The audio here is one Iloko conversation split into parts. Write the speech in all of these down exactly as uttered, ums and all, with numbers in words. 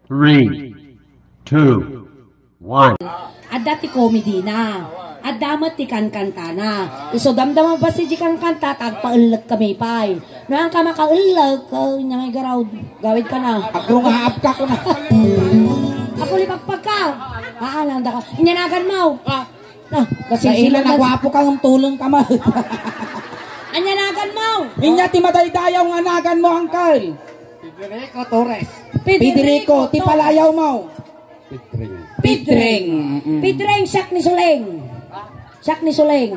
Three, two, one. Adda ti comedy na. Adda met ti kankantana. Isu damdama basi di kankanta, tagpaellek kami pay. No, ang ka makaellek, oh, inya nga igaraw, gawid ka na. Agro nga aap ka ko na. Ako lipagpag ka. Ah, nanda ka. Inya nagan mo. Ah. Ah, kasi Sa ila sila na gwapo ka, ang tulong ka man. Anya nagan mo? Inya ti madaydayaw nga nagan mo, angkal. Federico Torres. Federico, ti palayaw mo. Pidring. Pidring. Mm-mm. Pidring, siak ni Suleng. Siak ni Suleng.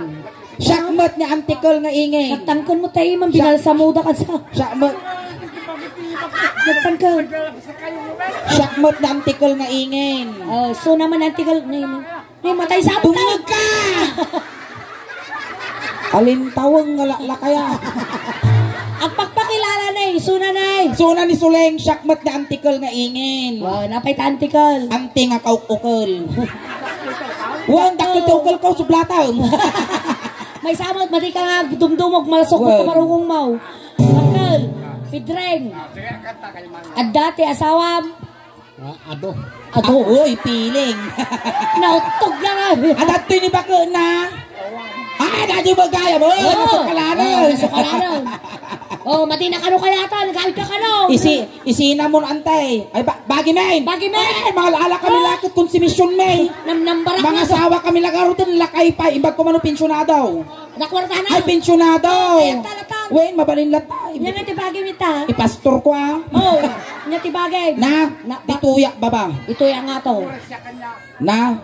Siak met ni Antikel nga ingin. Nagtangkon mo tayo, man, binalsa mo da ka sa. Siak met. Nagtangkon. Siak met ni Antikel nga ingin. Oh, so naman Antikel, ni, ni matay sa Tumulog ka! Alintaweng nga laklakaya. Agpakpakilala na eh. Suna na eh. Suna ni Suleng, siak met ni Antikel nga ingin. Wow, napay ta Antikel. Anti nga kauk-ukel. Wan, dakkel ti ukel ko, sublatam. May samot, madi ka nga dumdumog, malasok mo Wan. Kamarungong mo. Antikel, Pidreng. Adda ti asawam. Ah, ado. Ado. Ah, uy, piling. Nauttog na nga. Adadtoy ni bakuna. Ay, dadi mo gaya mo. Oo. Nasukalanan. Oo, nasukalanan. Oh, madi na kano kayatan, gawid ka kano. Isi, isinamon antay. Ay, ba, bagi men. Bagi men. Ay, mga ala kami lakit konsumisyon men. Namnambarak Mga na. Sawa kami lagaruten, lakay pa, imbag ko mano pensyonado. Nakwarta na. Ay, pensyonado. Ay, ang talatan. Wen, mabalin latay. Nya nga ti bagay mi ta. Ipastor ko, ah. Oh, nya ti bagay. Na, Na, ba- dituya, baba. Ituya nga to. Na.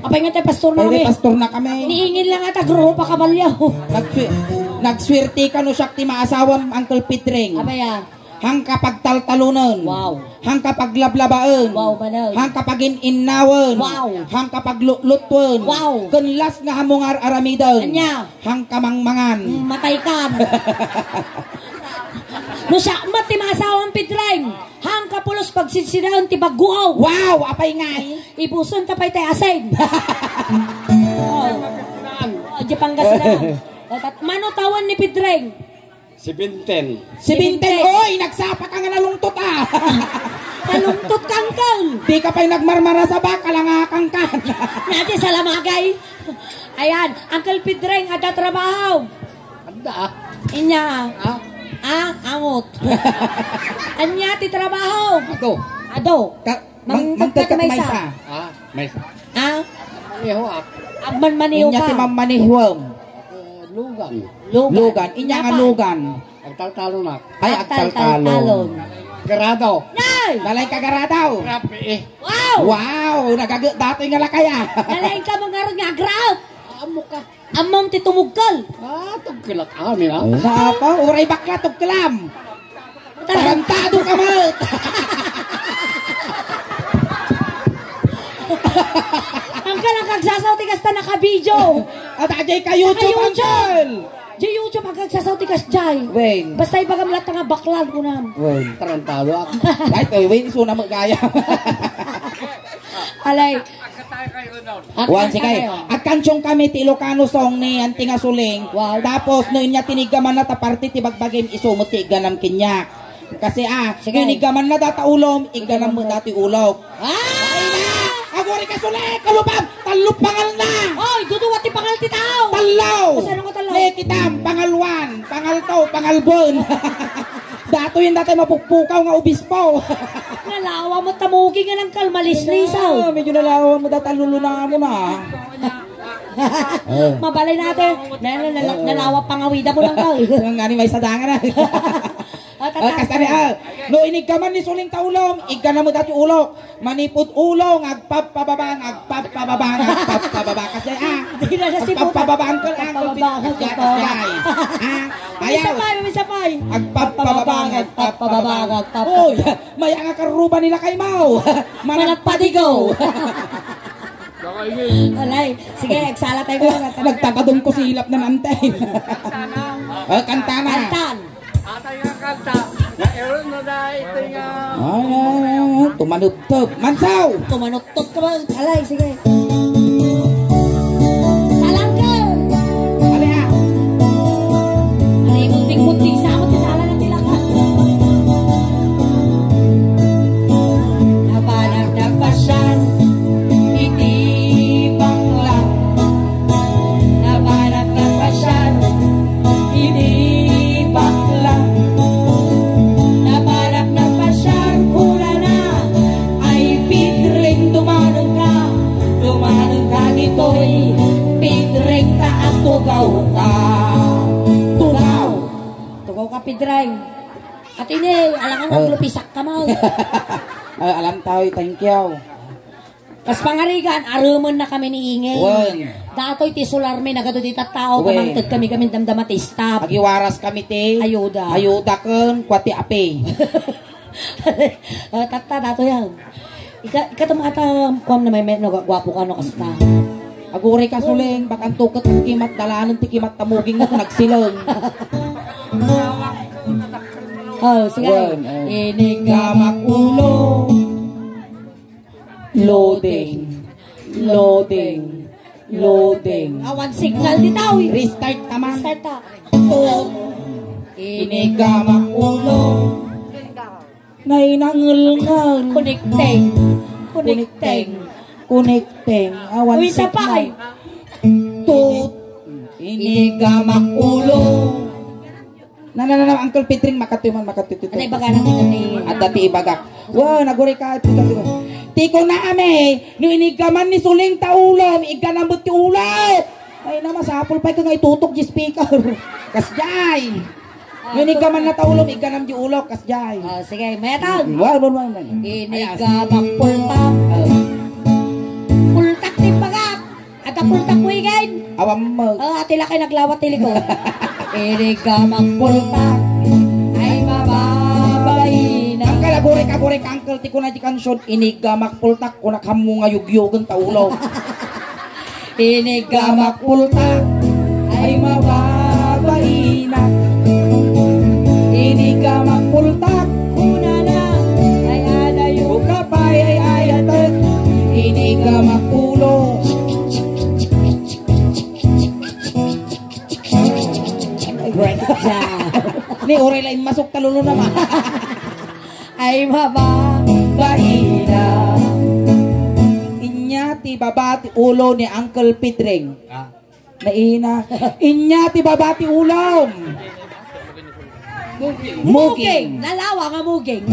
Apay nga ti pastor na Pwede kami. Pastor na kami. Niingin lang ata, grupo kabalyo. Nagswi-, nagswerte ka no siak ti maasawam, Uncle Pedring. Apay, ah. Hangka pagtaltalonen. Wow. Hangka paglablabaen. Wow, manag. Hangka pagin-innawen. Wow. Hangka paglutlutoen. Wow. Ken las nga hamungar aramiden. Anya? Hangka mangmangan. Mm, matay kan. No siak met ti maasawam, Pedring. Hangka pulos pagsidsidaen ti bagguaw. Wow, apay ngay? Ibusen ta pay tay asin. Oh. Oh, di Pangasinan. Oh, tat-, mano tawen ni Pedring? Seventeen. Seventeen. Seventeen. Oy, nagsapa ka nga nalungtot, ah. Nalungtot ka, Uncle. Di ka pa'y nagmarmara sa baka, langakang ka. Nati sa lamagay. Ayan, Uncle Pedring, adda trabaho. Adda, ah. Inya. Ah? Ah, angot. Anya ti trabaho? Ado. Ado. Ka-, mang-, Mangtagka mangtagka ti maysa. Maysa. Ah, maysa. Ah? Maniho, ah. Agmanmaniho Inya ka. Ti mammanihwam. Eh, lugan. Lugan. Lugan. Inya nga Napay? Lugan. Agtaltalon, ah. Ay, agtaltalon. Agtaltalon. Garado. Nay! Nalay ka garado. Grabe, eh. Wow! Wow! Nagaga-, datoy nga lakaya. Nalay ka mangarod nga agrap. Amo ka. Ammom ti tumugkal. Ah, tugkal ak amin, ah. Sapa? Uray bakla, tugkalam. Tarantado ka met. Uncle, ang kagsasaw ti kasta naka-video. At ajay ka YouTube, Naka-YouTube. Uncle. Di YouTube, ang kagsasaw ti kasjay. Wen. Basta ibagam latta nga baklan, kunam. Wen. Tarantado ak. Ay, to, wen, isuna mo gaya. Alay. Wan, sige. Agkantion kami ti Ilocano song ni Auntie nga Suling. Wow. Tapos, no inya tiniggamanna ta parte ti bagbagim, isu met ti igganam kaniak. Kasi, ah, Sige. No iniggamanna data ulom, igganam met datoy ulok. Ah! Agori ka, Suling, kalubam, tallo pangalna. Oy, duduwa ti pangal ti tao. Tallo. Kasano nga tallo? Ne, kitam, pangal one, pangal two, pangal one. Datoy yen datoy mapukpukaw nga obispo. Nalawa mo tamugi nga nang kalmalislisaw. Ah, medyo nalawa mo data lulunamon, ah. Oh. Mabalay natin. Na, na, na, Oo. Nalawa pangawida mo lang ka. Ang ngani may sadangan, ah. Ah, Oh, tata- kasari, ah. No, iniggaman ni Suling ta ulom, igganam met datoy ulok. Manipud ulo nga agpabpababa, nga agpabpababa, nga agpabpababa. Kasi, ah, Di na nasimutan. Agpabpababa, uncle, uncle. Agpababa, Kasi, agpababa. Kasi, ah, Isa ayaw. pa, isa pa. Agpabpababa, nga agpabpababa, nga agpabpababa. Uy, maya nga karuba nila kay Mau. Managpadigaw. Alay, sige, agsala tayo. Nagtatadong ko silap na nantay. Oh, kanta na. Kantan. Atay nga kanta, nairon na da ito nga Ay, ay, ay, ay, tumanuptup. Mansaw! Tumanuptup ka ba? Alay, sige. Salangka! Alay, ah. Alay, munting-munting sa mo, ti sala na tilaka. Tugaw ka. Tugaw. Tugaw ka, Pedreng. At ini, alangan Oh. aglupisak ka mo. Ay, alam tayo, thank you. Kas pangarigan, arumen na kami ni Ingay. Wen. Datoy ti solar mi, nagadu ti tattao, Wen. kamangted kami, kami damdama ti staff. Agiwaras kami ti Ayuda. ayuda ken kua ti api. Ah, tatta, dato yan. Ika, ika tum-, ata, kuam na may, may, no, guwapo ka, no, kasta. Aguri ka, Suling, bakan tuket ti kimat, dalanen ti kimat, tamuging na, nagsileng. Oh, sige. Wen, oh. Inigamak ulo. Loading. Loading. Loading. Awan signal dita, uy. Restart ta man. Restart ta. Tut. Inigamak ulo. Nainangelngal. Connecting. Connecting. Connecting. Awan Uy, signal. Sapay. Tut. Inigamak ulo. Na, na, na, na, Uncle Pedring, makatuy man, makatuy, tuy, Ano tuy. ibaga na kita ni Adda ti ibagak. Wa, naguri ka, ti, ti, ti ko na, ame, no inigaman ni Suling ta ulo, iganam ti ulo. Ay na, masapul pay ka nga itutok di speaker. Kasjay. Ah, No inigaman na ta ulo, iganam di ulo, kasjay. Oh, sige, mayatan. Wa, wa, wa, wa. Inigamak pultak. Pultak ti bagak. Adda pultak mo, Igay? Awan mo. Ah, ati lakay naglawat ti likod. Inigamak pultak. Ay, mababaina. Uncle, aguri ka, aguri ka, Uncle. Ti kuna di kansion, inigamak pultak, kunak hammo nga yugyogen ta ulo. Inigamak pultak. Ay, mababaina. Inigamak pultak. Kunana. Ay, adayo ka pay, ay, ayatek. Inigamak ulo. Great job. Ni, uray la immasok, talulong naman. Ay, maba. Baina. Inya ti baba ti ulo ni Uncle Pedring. Ah. Naina. Inya ti baba ti ulo. Muging. Muging. Nalawa nga muging.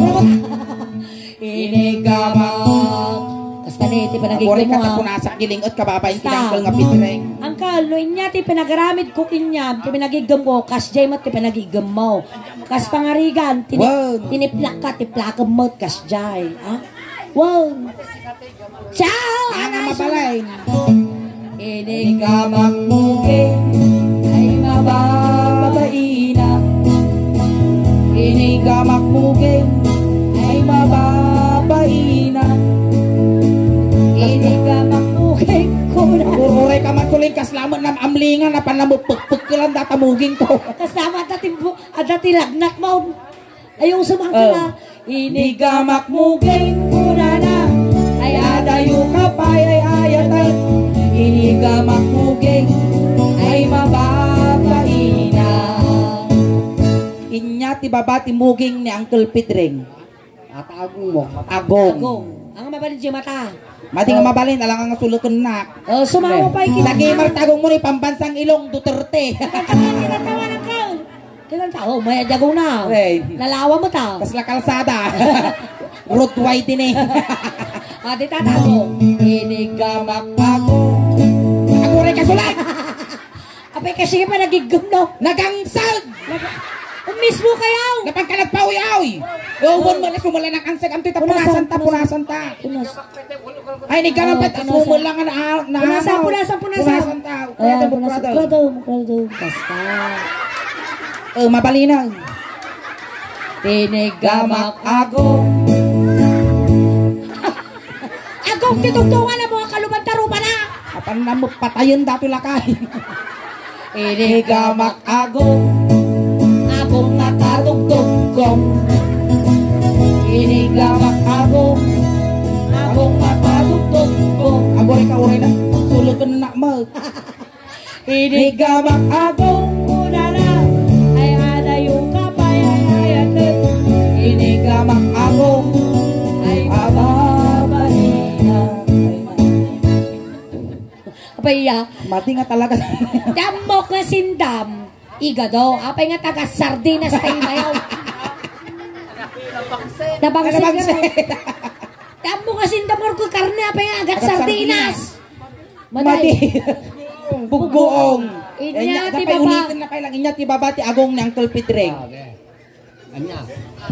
Inigamak. Kasta ni, ti panagigum Aguri ka mo, ha? Tapunasak, gilingot ka, babaen ti Basta. Uncle nga Pedring. Uncle, no inya ti pinagaramid ko kaniam, ti panagigum ko, kasjay met ti panagigum mo. Kas pangarigan, tini-, Wow. tiniplak ka, tiplakem met, kasjay. Ha? Wow. Ciao, Ana anay, mabalay. Inigamak muging ay mababaina. Inigamak muging ay mababaina. Inigamak muging kuna. Uray ka man, Suling, kas lamet nam amlingan, apan namupekpek ka lang data muging to. Kasama dati bu-, adda ti lagnat mo. Ayaw sumangkala. Oh. Inigamak muging kunana. Ay adayo ka pay ay ayatan. Inigamak muging ay mababaina. Inya ti baba ti muging ni Uncle Pedring. Ata agong mo. Agong. Agong. Ang mabalin di mata. Madi nga Oh. mabalin, alang nga sulukennak. Oh, sumawa Eh. pay kinana. Lagi martagong mo ni pambansang Ilong, Duterte. Kinatawanan ka. Kinanta, oh, may adyago na. Hey. Nalawa mo ta. Kasla kalsada. Road wide din eh. Ah, di tatago. Inigamak ako. Ako rin kasulat! Apay kasi pa nagigum, no? Nagangsag! Nag-, ang mismo kayo! Napagka nagpawi-awi! Uwan mo na sumula ng angsag. Amtoy ta, Punasan, punasan ta, punasan. punasan ta. Punas. Ay, ni ka na Oh, pat, punasan. Sumul lang na, na, Punasan, ano, punasan, punasan. punasan ta. Ayan, Kaya ta punasan. bukrado. Bukrado, bukrado. Basta. Oh, mabalinaw. Tinigamak ako. Agong ti tungtungan na mga kaluban ta rupa na. Apan na mo patayon dati lakay. Inigamak agong, agong nakatugtog kong. Inigamak agong, agong nakatugtog kong. Agore ka, ore na. Sulutan na mo. Inigamak agong, unana. Ay, adayo ka pa, ay, ay, ay, ay. Inigamak agong, ay, ababahina. Ay, Apay iya? Mati nga talaga. Dammok nga sindam. Igado. Apay nga taga Sardinas tayo bayaw. Nabangsit Nabangsit. ka. Dammok nga sindam nga karne. Apay nga agat Agat Sardinas. Sardinas. Maday. Mati. Buggoong. Inya ti baba. Uniten na pay lang, inya ti baba ti agong ni Uncle Pedreng. Ah, okay. Anya?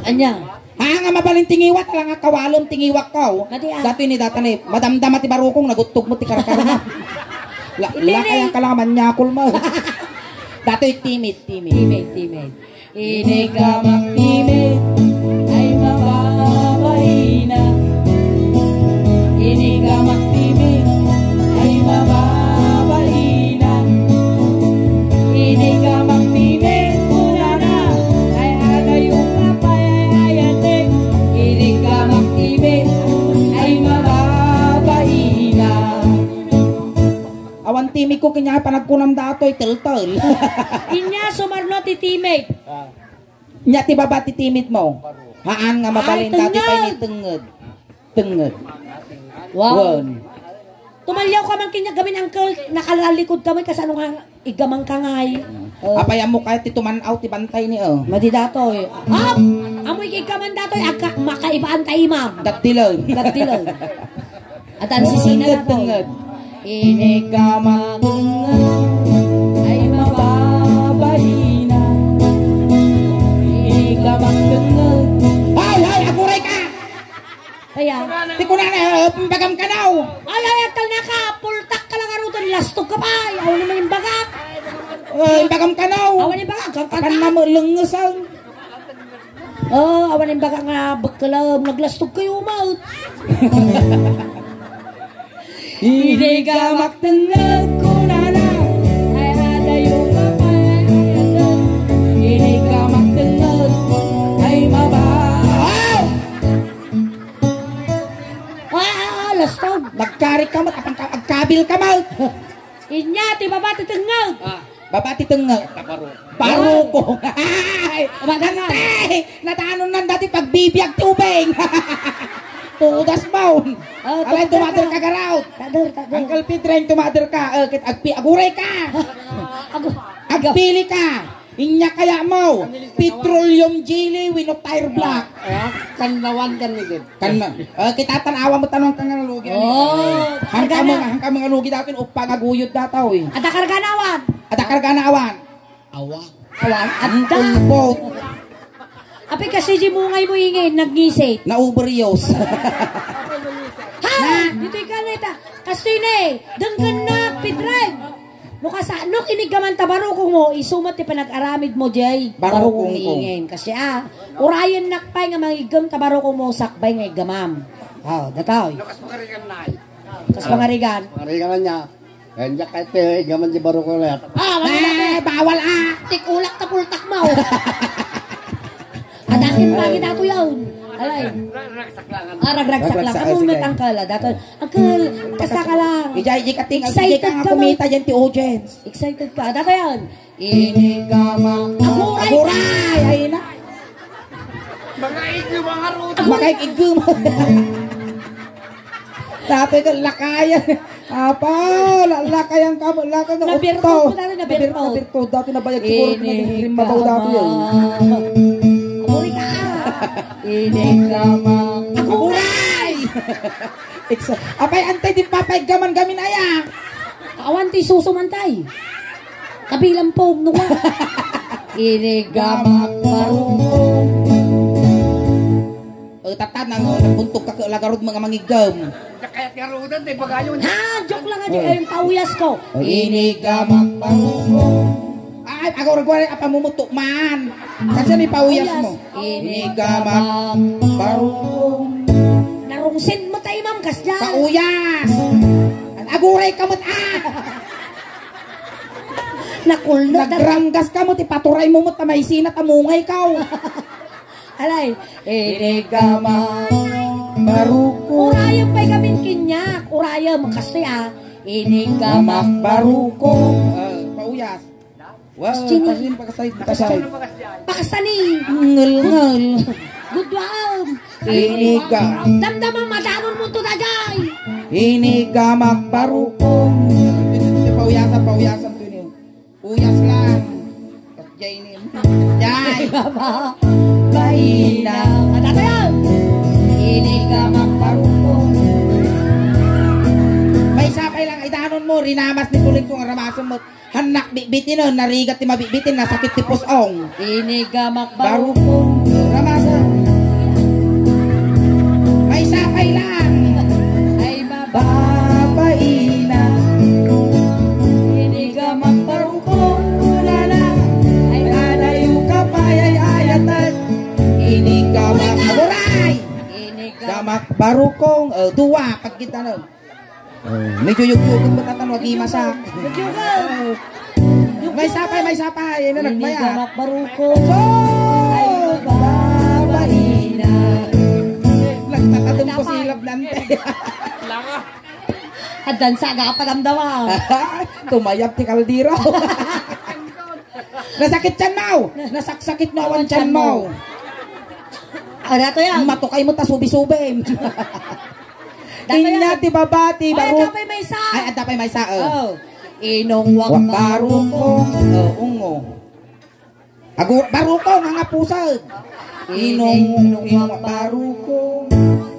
Anya? Ha, nga mabalin ti ngiwat, ala nga kawalem ti ngiwat ko. Mati, ah. Datoy ni data ni, madamdama ti barukong, naguttog mo ti karkarna. La, Itini. Lakay ang kalangan, manyakol mo. Datoy timid, timid. Timid, timid. Inigamak timid ay mababaina. Inigamak timid ay mababaina. Inigamak timid kunana ay adayo nga pay ay ayatek. Inigamak timid ay mababaina. Awan timid ko, kanya panagkunam datoy, teltel. Inya sumarno ti timid. Ah. Nya ti baba ti timid mo. Haan nga mabalin dati pay ni tengnged. Tengnged. Wow. Wen. Tumalyaw ka man kanya gamin, uncle, nakalalikod ka man, kasano nga igaman ka ngay? Oh. Apay ammo kaya ti tuman-aw ti bantay ni, oh. Madi datoy. Ah! Amoy igaman datoy, agka, makaibaan ka, imam. Daddilaw. Daddilaw. At ang sisina na to. Tengnged, tengnged. Inigamak tengnged ay mababaina. Inigamak tengnged. Hoy, hoy, aguray ka! Kaya? Ti kunana, eh, imbagam kanaw. Ay, ay, agtalna ka, pultak ka lang arutan, lastog ka pa, ay, awan naman imbagak. Eh, imbagam kanaw. Awan imbagak, agkanta. Apan na mo, lengesan. Oh, awan imbagak nga bekkelem, naglastog kayo, maut. Inigamak tengnged kunana, ay adayo nga pay ay ayatek. Inigamak tengnged ay maba-, ah! Ah, ah, ah, lastog. Nagkarit ka met, apan ka, agkabil ka met. Inya ti baba ti tengnged. Ah. Baba ti tengnged. Barukong. Ay, ante! Natanon nan dati pagbibiag ti ubing. Tudas mo. Oh, alay, tumader ka, garaw. Tader, tader. Uncle Pedreng, tumader ka. Eh, kit-, agpi-, aguray ka. Agu-, agpili ka. Inya kaya mo, petroleum jelly wenno tire black. Ah, kanlawan kan ni Dave. Kan, eh, kita tan-awa mo tanong kan nga lugi. Oh, hangka mo, hangka mo nga lugi dati, uppa nga guyod dataw, eh. Ada kargana awan. Ada kargana awan. Awan. Awan. Ang tulbot. Apay kasi di mo ngay mo ingin, nagngisi. Nauberyos. Ha? Dito ikaw na ita. Kastoy na eh. Denggen na, Pedreng. No kasa-, no inigaman ta barukong mo, isu met ti panag-aramid mo, jay. Barukong ko. Barukong ingin. Kasi, ah, urayen nak pay nga mangiggem ta barukong mo, sakbay nga iggamam. Oh, dataw. No, kas pangarigan na eh. Kas pangarigan. Pangarigan na niya. Kaya diyak kahit, eh, iggaman di barukong na yan. Ah, wala na, eh, bawal, ah. Tikulak ta pultak mo. Adakin pagi dato yaon. Alay. Ra-, ragsak lang. Ah, ragragsak lang. Ragragsak, ah, sige. Amo met, uncle, ah, dato. Uncle, kasta ka lang. Ijay, ijay ka ting-, ijay ka nga kumita dyan ti audience. Excited ka. Dato yaon. Inigama. Aguray! Aguray! Ay na. Mga igyo, mga ruto. Mga igyo. Dati ka lakayan. Apa, la-, lakayan ka mo, lakayan ka. Nabirto ko dati, nabirto. Nabirto, nabirto. Dati nabayag siguro, naging rimbabaw dati yan. Aguray ka. Inigama. Aguray! Exa-, apay, antay, di papaiggaman gamin aya. Awan ti susuman tay. Kabilang po, nunga. Inigamak marunong. O, tatan, nang nagbuntog ka, lagarod mga mangiggam. Kaya tiyarudan, di ba kayo? Ha, joke lang, adi, ay, pauyas ko. Inigamak marunong. Ay, agor-agor, apa mo mutok man? Kasi ni pauyas mo. Inigamak marunong. Narungsin mo tayo, ma'am, kasya. Pauyas. Aguray ka mo't, ah! Nakulno, nagranggas ka mo't, ipaturay mo mo't, ta maisina, ta mungay ka, oh. Alay, inigamak marukong. Urayem pay gamin kinyak, urayem, kasi, ah, inigamak marukong. Ah, pauyas. Wow, Sini. Pasin, pakasay, pakasay. Pakasani. Ngel, ngel. Gudwaem. Iniga. Damdama, madanon mo to, dagay. Inigamak barukong. Pauyasan, pauyasan to niyo. Uyas lang. Jay ni. Jay. Baina. Ano to yan? Inigamak barukong. May sapay lang, idanon mo. Rinamas ni Tuling kung ramasen met. Hannak bitbitinen, narigat ti mabitbitin, nasakit ti pus-ong. Inigamak Barukong. Barukong. Ramasen. Maysa pay lang. Ay, babaina. Inigamak Barukong, kunana. Ay, adayo ka pay ay ayaten. Inigamak. Aguray! Inigamak Barukong. Eh, dua, pagkita na. Oh, medyo yugyugan mo, tatan, wag imasak. Yugyugan. Maysa pay, maysa pay. Ano, nagmaya? Inigamak Barukong. So, ay, babaina. Nagtatadong ko silab nante. Addan sa aga, pagamdama. Tumayab ti kaldero. Nasakit tiyan mo. Nasaksakit no awan tiyan mo. Ah, dato yan. Matukay mo ta subi-subi. Dato yan. Inya ti baba ti Ay, baruk-, adda pay maysa. Ay, adda pay maysa, oh. Oh. Inong wak Wak barukong. Oh, ungo. Agu-, barukong, nga pusag. Inong, inong wak barukong.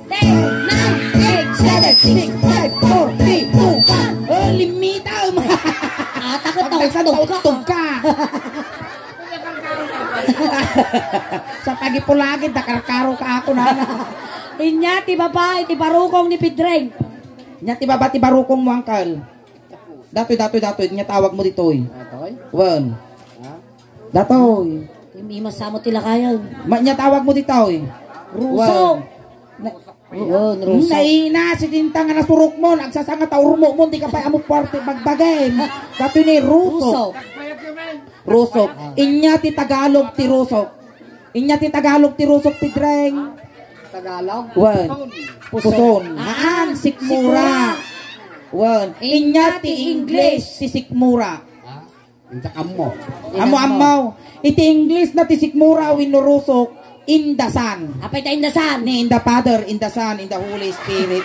Ten, nine, eight, seven, six, five, four, three, two, one. Oh, limita, um. Ata ka, Pagdagsan, tautog ka. Tautog ka. Sa pagipulagid, nakarkaro ka ako, nana. Inya ti baba iti barukong ni Pidreng. Inya ti baba ti barukong mo, angkal. Datoy, datoy, datoy. Inya tawag mo ditoy. Datoy? Wen. Ha? Datoy. Imasamo ti lakayan. Ma-, inya tawag mo ditoy. Rusok. Wen. Na- Yun, rusok. Naina, si Tinta nga nasurok mo, nagsasanga ta urmo mo, di ka pa amo puwerte magbagay. Kato ni rusok. Rusok. Rusok. Ah. Inya ti Tagalog ti rusok. Inya ti Tagalog ti rusok, Pidreng. Tagalog? Wen. Puson. Puson. Ah, Haan, sikmura. Sikmura. Wen. Inya ti English ti sikmura. Ah. Intak ammo. Ammo, ammo. Iti English na ti sikmura wenno rusok, in the sun. Apay ta in the sun? Ni in the Father, in the Son, in the Holy Spirit.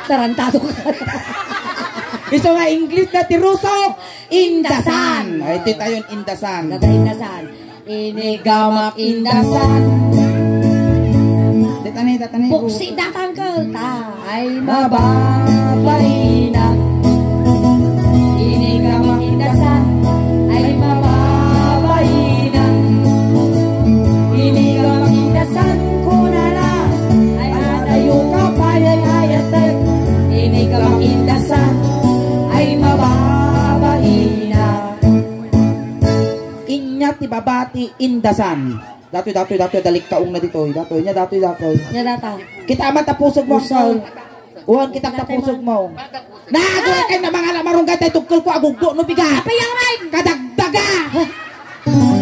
Tarantado ka. Isu nga English na ti rusok, in the sun. Ay, iti tayon, in the sun. Dada in the sun. Inigamak in the sun. Datani, datani. Buksi datang ka ta. Ay mababaina. Inigamak in the sun. Ay mababaina. Inigamak in the sun, kunana. Ay adayo ka pay ay ayatek. Inigamak in the sun. Ay mababaina. Inya ti baba ti in the sun. Datoy, datoy, datoy, dalik kaong na ditoy. Datoy, nya datoy, datoy. Nya data. Kita man ta pusog mo, Pusog. Angkal. Uwan, kita ta pusog mo. Nago, kay na mga lamarong gata, itugkol ko, agugdo, no bigat. Apay, aray! Kadagdaga!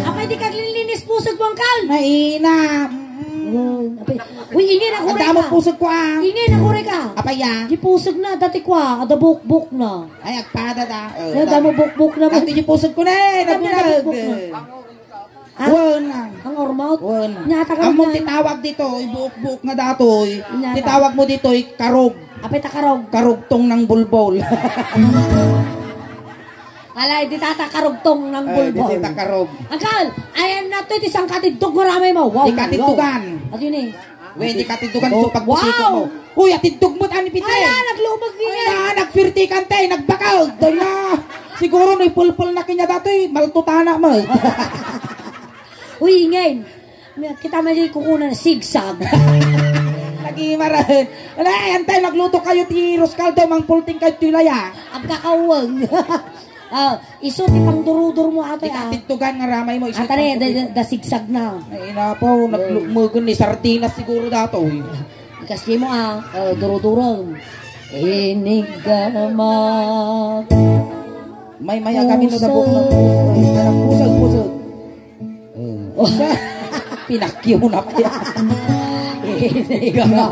Apay, di ka linlinis pusog mo, angkal? Naina. Mm. Uy, apay. Uy, ingay, naghuray Ang damo ka. Pusog ko, ah. Ingay, naghuray ka. Apay, ya. Di pusog na, dati ko, ah. Ada bukbok na. Ay, agpada ta. Oh, Ay, damo bukbok na. Dati di pusog ko na, eh. Damo Nabulag. Bukbok na. Ah, Wen. Ang ormot? Wen. Nyata ka Amon rin ti yan. Tawag dito, ibuok-buok nga datoy. Nyata. Ti tawag mo dito, i karog. Apay ta karog? Karugtong ng bulbol. Alay, di tata karugtong ng Ay, di bulbol. Tita karog. Angkal, ayan na to, iti sangkatiddog mo ramay mo. Wow, Di katiddogan. Wow. At yun eh. Wen, di katiddogan Oh, so pagpusiko wow! Mo. Uy, atiddog mo, tani, Pete. Ala, naglubag Ay, niya. Na, nagpirtikan, te, nagbakal. Doy na. Siguro, no, ipulpul na kanya datoy, maltutana mo. Uy, ingay. Kita may kukunan, sigsag. Lagi marahin. Ala, antay, nagluto kayo ti Roscaldo, mangpulting kayo ti laya. Agkakawang. Ah, isu ti pangdurudur mo, ate, Di ah. Katidtogan nga ramay mo, isu Ata ne, da, da, da sigsag na. Ay, inapaw, naglukmegen ni sardinas siguro dato, eh. Ikas di mo, ah, eh, durudurong. Inigamak. May, may agamin na Pusag. Nabok na pusag. Anak, pusag, pusag. Oh. Pinakyo na kaya. Inigamak.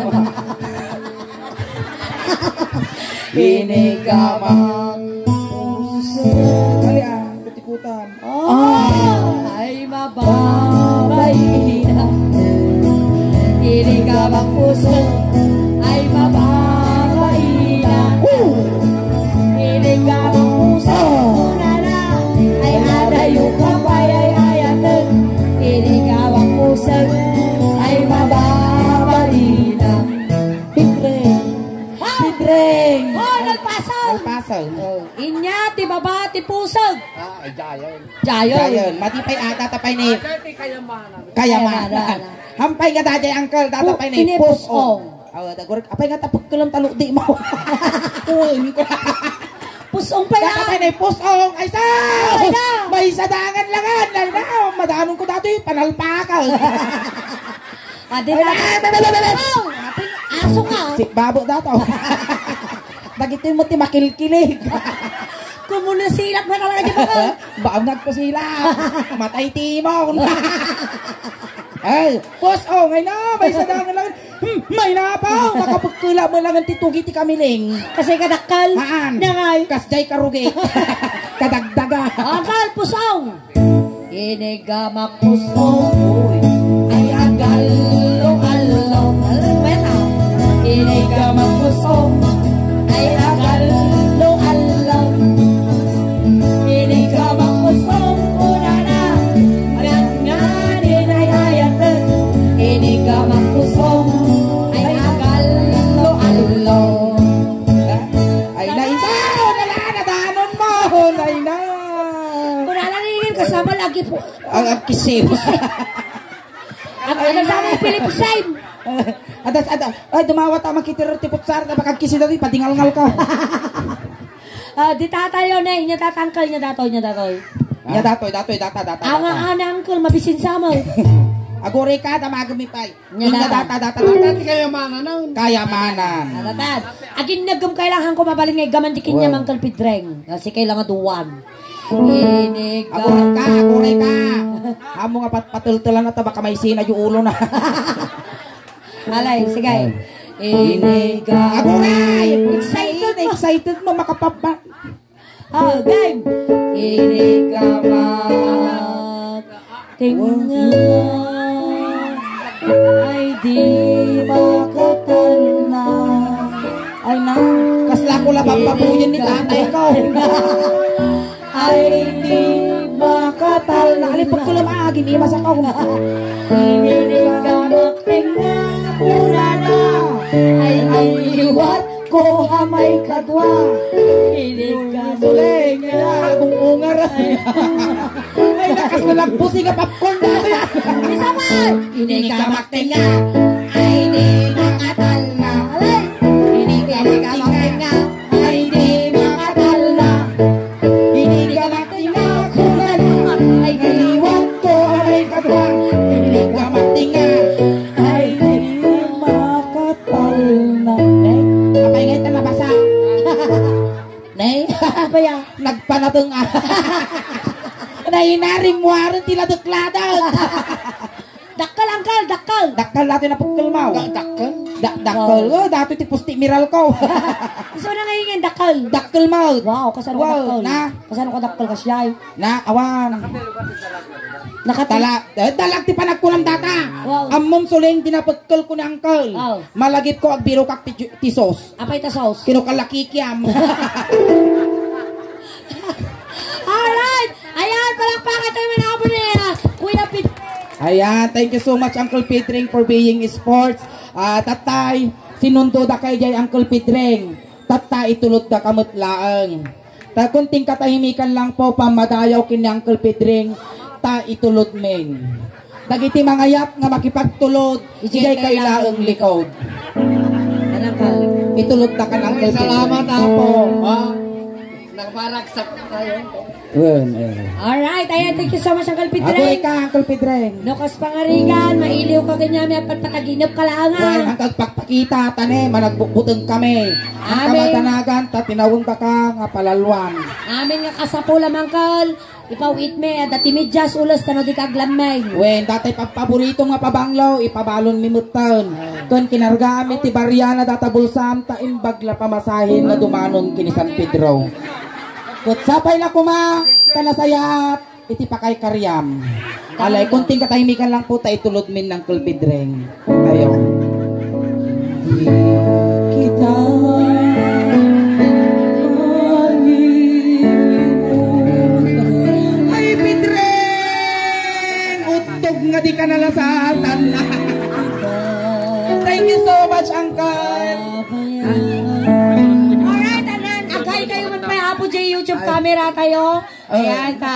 Inigamak. Pusag. Dali, ah, katikutan. Oh, ay mababaina. Inigamak pusag, ay mababaina. Woo! Inigamak pusag, Oh! Nana, ay adayo ka pay ay ayaten. Inigamak pusag, ay mababaina. Pitreng. Ha? Pitreng. Oh, nagpasok. Nagpasok. Pusog. Ah, ay, Jayon. Jayon. Jayon. Madi pay ata ta pay ni Kayamanan. Kayamanan. Hampay nga daydiay, uncle, data pay ni Pusong. Pusong. Aw, dagor, apay nga tapok ko lang talo di mo. Uy, ko. Pusong pay. Data pay ni Pusong. Ay, sa! Ay, na! May sadangan lang, ah. Ay, na! Madanon ko dati, panalpakan. Adi na. Ay, na! Aw, aso ka. Si babo dato. Dagitoy mo ti makilkilig. Kumuno silap na talaga di ba? Baam nagkusila. Matay timon. Ay, boss, oh, ngay na, may sadangan lang. Hmm, may napaw, makapagkula mo lang ti tugi ti kamiling. Kasi kadakkel. Haan. Nangay. Kasjay karugi. Kadagdaga. Akal, pusong. Inigamak pusong, uy, ay agallo-allo. Alam mo yan, ah? Inigamak pusong, ay agallo-allo. Inigamak pusong, kunana, agan nga di nayayatag. Inigamak pusong, ay agallo-allo. Ay, na, isa! Wala na, nadanon mo! Ay, na! Kunana, ringin, kasama lagi po. Ang, ang kisim. Ang, ano sa mga Philip Sime? Adas, ada, ay, dumawa ta, makitira ti putsara, ta bakag kisi dati, padingalngal ka. Ah, di tatayo, ne, inya tatangkal, inya datoy, inya datoy. Ah. Inya datoy, datoy, data, data, Ang data. Ang uncle, mabisin sa mo. Aguri ka, damagami pay. Inya Inya data. Data, data, data. Dati kayamanan, ah. Kayamanan. Agin nagum kailangan ko mabalin nga igaman di kinya Wow. Mangkal Pidreng. Kasi kailangan duwan. Iniga. Aguray ka, aguray ka. Amo nga pat-, patultulan na ta baka may sina yung ulo na. Alay, sige. Ay. Iniga. Aguray! Excited, excited mo, makapapa-, Ah, game. Iniga mag-, Tinga, ay di makatalna. Ay na, kasla ko lang papabuyan ni tatay ko. Ay di makatalna. Alipag ko lang, ah, ginimas ako. Inigamak tinga, kurana. Ay, ay, liwat. Ko amay kadua. Inig ka Suleng, ina, akong ungar. Ay, lakas na lang pusi nga popcorn na ito, ya. Isa pa! Inig ka magtinga. Ay, di makatalna. Alay! Inig ka magtinga. Ay, di makatalna. Inig ka magtinga. Kunan. Ay, iniwan ko, amay kadua. Inig ka magtinga. Ay, di makatalna. Nay, apay nga ita nabasa? Nay, apay a? Nagpanateng a. Nay, narimmuaren ti ladek-ladek. Dakkel, angkel, dakkel. Dakkel dati napukkel mo. Da-, dakkel? Da-, dakkel. Oh. Oh, dati ti pusti miral ko. Gusto na ngayon yung dakkel. Dakkel mo. Wow, kasano ka Wow, dakkel? Na? Kasano ka dakkel, kasyay? Na, awan. Nakati- Tala-, eh, dalag ti panagkunam data. Wow. Ammom Suleng, di napekkel ko ni angkel. Oh. Malagip ko, agbirokak ti ju-, ti sos. Apay ta sos? Kinukalakikiam. Alright! Ayan, palakpakan tayo, mga abo ni, ah, Kuya Pit. Ayan, thank you so much, Uncle Pedring, for being sports. Ah, tatay, sinundo da kay jay Uncle Pedring. Tatta, itulod da ka met laeng. Ta kunting katahimikan lang po, pamadayaw ken ni Uncle Pedring, ta itulod men. Dagiti mangayat nga makipagtulod, Ijay ijay kay kay laeng likod. Anak ka. Itulod da kan Uncle Pedring. Salamat, Apo. Ha? Nakaparagsak tayo. Wen, eh. Alright, ayan, thank you so much, Uncle Pedring. Agoy ka, Uncle Pedring. No, kas pangarigan, mailiw ka ganyan, may patpataginop ka lang, ah. Wen, ang kagpakpakita, tane, managbukbuteng kami. Ang Amen. Kamadanagan, ta tinawon ka ka nga palalwan. Amen nga kasapul, Uncle. Ipaw-it mi, adda ti medyas, ules, tano di ka aglammeng. Wen, datay pagpaborito nga pabanglo, ipabalon mi metten. Ken kinargaam iti bariana data bulsam, ta imbag la pamasahen nga dumanon ken ni San Pedro. Ket sapay la koma, ta nasayaat iti pakaykariam. Alay, kunting katahimikan lang po, ta itulod min ni Uncle Pedring. Ayo. Kita malilimot. Ay, Pedring! Utog nga di ka nalasatan. Thank you so much, Uncle. Alright, anan, agay kayo man pa, Apo J YouTube camera. Tayo, ayan, ta,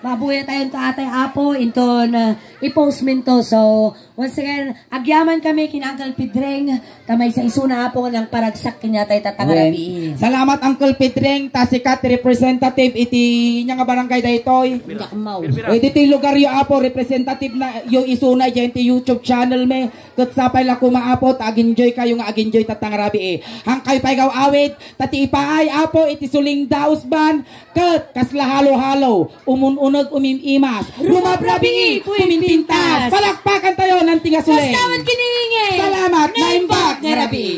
mabuya tayo to atay Apo, inton, uh, i-post minto. So, once again, agyaman kami kin Uncle Pedreng, ta maysa isuna Apo nga nangparagsak kaniatayo tatangarabii. Salamat, Uncle Pedreng, ta sika ti representative iti ania nga barangay daytoy. Dakmaw. O, iti ti lugaryo, Apo, representative na yo isuna dyan ti YouTube channel mi. Ket sapay la koma, Apo, ta ag-enjoy kayo nga ag-enjoy tatangarabii. Hangkayo pay gaw awit, ta ti ipaay, Apo, iti suling dausban, ket kasla halo-halo, umun-uneg umim-imas, rumabrabii, pumintpintas. Palakpakan tayo, nanti nga suling. Salamat, kiniingay. Salamat, naimbag nga rabii.